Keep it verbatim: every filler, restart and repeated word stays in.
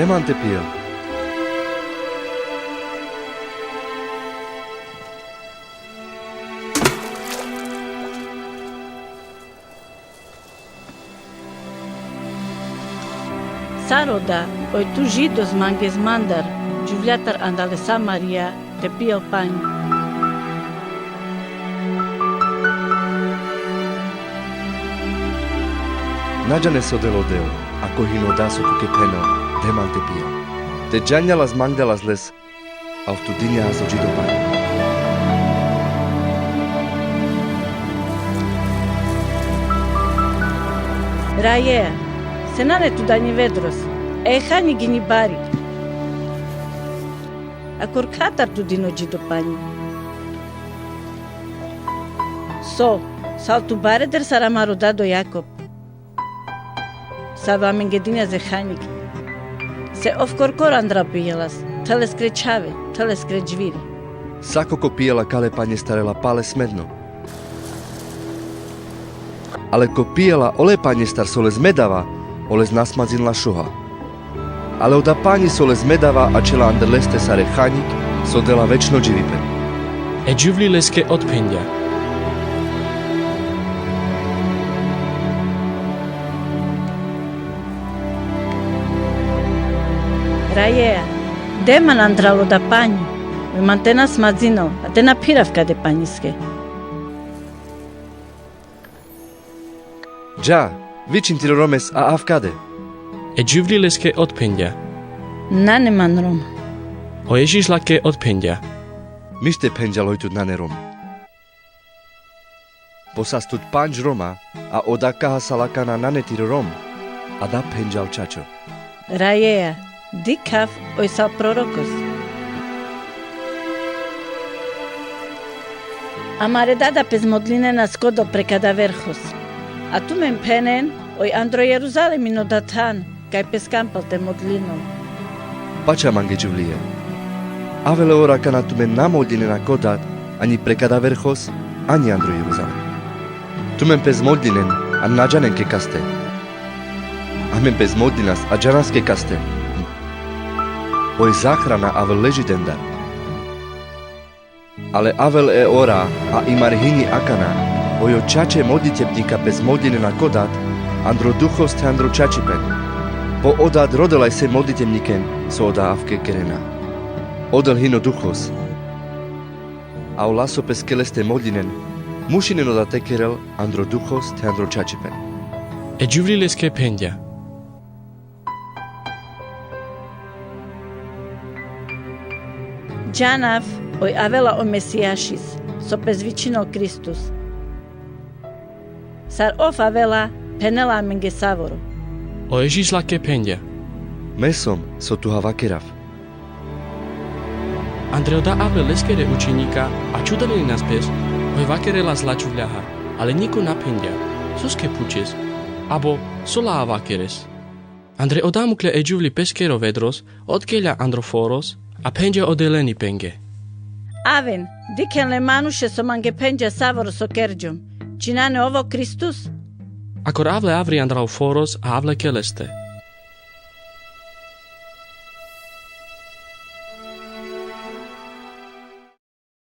Dhe man te pijel. Sar oda, oj tu Židos manges mandar, džuvljatar andral e Samarija, te pijel panj. Na džane so del o Devel, a ko hino oda so tuke phenel, dhe man te pijel. Te džanjalas mangdalas les, a ov tu dinja has o džido panj. Rajea, se nane tu danji vedros, e hanjik inji bari. Akor katar tu dino džido panj? So, sal tu bareder sar amaro dad o Jakob, savo amenge dinjas e hanjik. Se ov korkor andral pijelas, theleskre čhave, theleskre džviri. Sako ko pijela kale panjestar ela pale smedno. Ale ko pijela ole panjestar so le smedava, oles na smadzinela šuha. Ale oda panji so le smedava ačhela andar leste sar e hanjik so dela večno dživipen. E džuvli leske otphengja: Rajea, de man andral oda panji, oj man te na smadzinel, a te na phirav kade panjiske. Dža, vičin tiro romes a av kade. E džuvli leske otphengja: Nane man rom. O Ježiš lake otphengja: Miš te phengjal oj tut nane rom. Po sas tut pandž roma, a oda kahasal akana nane tiro rom, ada phengjal čačo. Rajea, dikhav oj sal prorokos. Amare dada pes modlinena so kodel pre kadaver hos. A tumen phenen, oj andro Jeruzalem ino da than, kaj pes kampel te modlinel. Pačha mange džuvlie. Avel e ora kana tumen na modlinena ko dad, anji pre kadaver hos, anji andro Jeruzalem. Tumen pes modlinen, a na džanen ke kaste. Amen pes modlinas, a džanas ke kaste. Oj zahrana avel le Židendar. Ale avel e ora, a i marhinji akana, oj o čače modlitebnjika pes modlinena ko dad, andro duhos the andro čačipen. Po o dad rodela ise modlitebnjiken, so oda avke kerena. Odel hino duhos. A ola so peske leste modlinen, mušinen oda te kerel andro duhos the andro čačipen. E džuvli leske phengja: Džanav, oj avela o Mesijašis, so pes vičinel Kristus. Sar ov avela, phenela amenge savoro. O Ježiš lake phengja: Me som, so tuha vakerav. Andre oda avle leskere učenjika, a čudalinas pes, oj vakerela zla džuvljaha, ale niko na phengja, soske phučes, abo so lea vakeres. Andre oda mukle e džuvli peskero vedros, otkelja andro foros, a phengja o delenipenge: Aven, dikhen le manuše so mange phengja savoro so kerđom, či nane ov o Kristus? Akor avle avri andral foros, a avle ke leste.